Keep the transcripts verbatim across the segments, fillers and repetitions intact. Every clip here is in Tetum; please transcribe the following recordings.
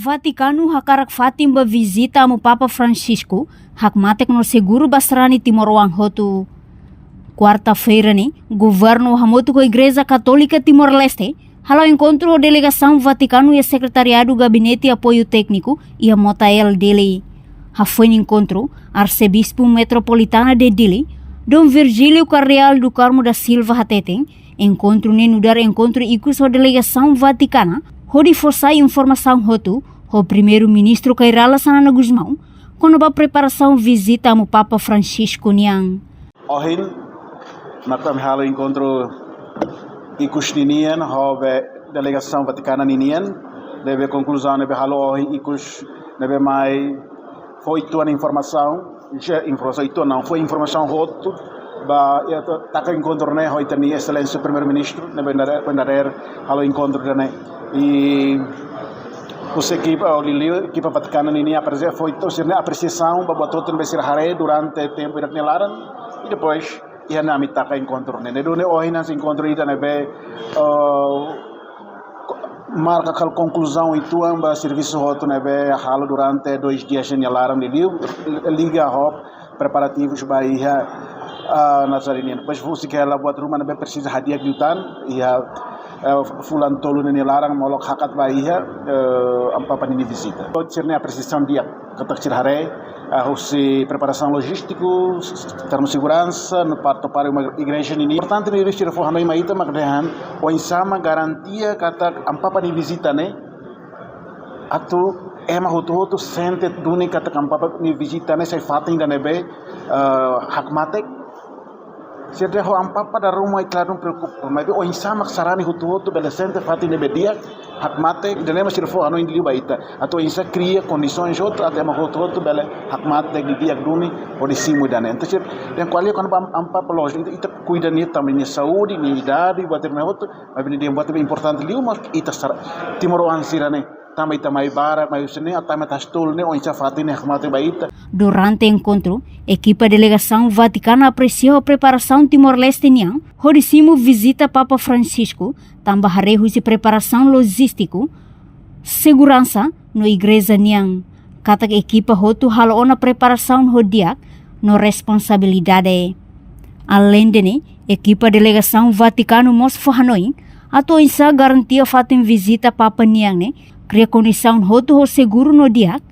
Vatikanu hakarak fatin ba vizita Amu Papa Francisco hakmatek no seguru ba sarani timoroan hotu. Kuarta-feira ne'e, governu hamutuk ho Igreja Katólika Timor-Leste halo enkontru ho delegasaun Vatikanu iha Sekretariadu Gabinete Apoiu Tékniku iha Motael, Dili. Hafoin enkontru, Arsebispu Metropolitana de Dili, Dom Virgílio Cardeal do Carmo da Silva hateten, enkontru ne'e nu'udar enkontru ikus ho delegasaun Vatikana, hodi fó sai informasaun hotu ho Primeiru-Ministru Kay Rala Xanana Gusmão, kona-ba preparasaun vizita Amu Papa Francisco nian. Ohin, mak ami halo enkontru ikus ninian, ho be delegasaun Vatikana ninian, ne'ebé konkluzaun ne'ebé halo ohin ikus, ne'ebé mai fó uitoan informasaun, je informasaun uitoan não, fó informasaun hotu, ba, iha ta-, taka enkontru ne'e, ho ita-nia Exelénsia Primeiru-Ministru, ne'ebé na re-, na re-, halo enkontru ne'e. I husi ekipa, o Lili, ekipa Vatikana ninian aprezia, fó uitoan sira-nia apresiasaun ba buat hotu ne'ebé sira haree durante tempu ida-ne'e nia laran, i depois, iha ne'e ami taka enkontru ne'e. Ne'e duni ohin hanesan enkontru ida ne'ebé, eh, ko-, marka halo konkluzaun uitoan ba servisu hotu ne'ebé halo durante dois dias nia laran liuliu, liga ho preparativus ba iha, ah, Nazaré nian. Depois husik hela buat ruma ne'ebé presiza hadi'a liután, iha, eh, fulan tolu nia laran molok hakat ba iha, eh, Amu Papa ninia vizita. Sira-nia apresiasaun di'ak katak sira haree, ah, husi preparasaun lojístiku, s-, s-, termu seguransa, no parte para uma igreja ninian. Importante ne'e sira fó hanoin mai ita mak dehan, oinsá mak garantia katak Amu Papa nia vizita ne'e, atu ema hotu-hotu sente duni katak Amu Papa nia vizita ne'e sai fatin ida ne'ebé, eh, hakmatek. Sira dehan ho Amu Papa dala ruma ita ladún preokupa, maibé oinsá mak sarani hotu-hotu bele sente fatin ne'ebé di'ak, hakmatek, ida-ne'e mak sira fó hanoin liu ba ita. Atu oinsá kria kondisaun hotu, atu ema hotu-hotu bele hakmatek didi'ak duni, hodi simu ida-ne'e. Entaun sira dehan ko'alia kona-ba Amu Papa lójiku, ita, ita kuida nia tanba nia saúde, nia idade, buat ida-ne'e hotu, maibé nia dehan buat ne'ebé importante liu mak ita sar-, timoroan sira-ne'e. Tanba ita mai barak, mai husi ne'e, atu mai tasi tolu ne'e, oinsá fatin ne'e hakmatek ba ita. Durante enkontru, ekipa delegasaun Vatikana apresia preparasaun Timor-Leste nian, hodi simu vizita Papa Francisco, tanba haree husi preparasaun lojístiku, seguransa, no igreja nian. Katak ekipa hotu halo ona preparasaun ho di'ak, no responsabilidade. Aleinde ne'e, ekipa delegasaun Vatikanu mós fó hanoin, atu oinsá garantia fatin vizita Papa nian ne'e, kria kondisaun hotu ho seguru no di'ak,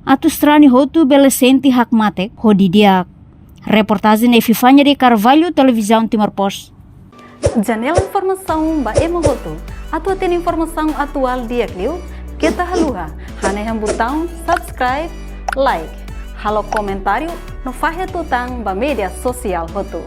atu sarani hotu bele sente hakmatek ho didi'ak. Reportajen Epifania de Carvalho, Televizaun Timor Post. Janela informasaun ba ema hotu. Atu hatene informasaun atuál di'ak liu, keta haluha hanehan butaun subscribe, like, halo komentáriu, no fahe tutan ba média sosiál hotu.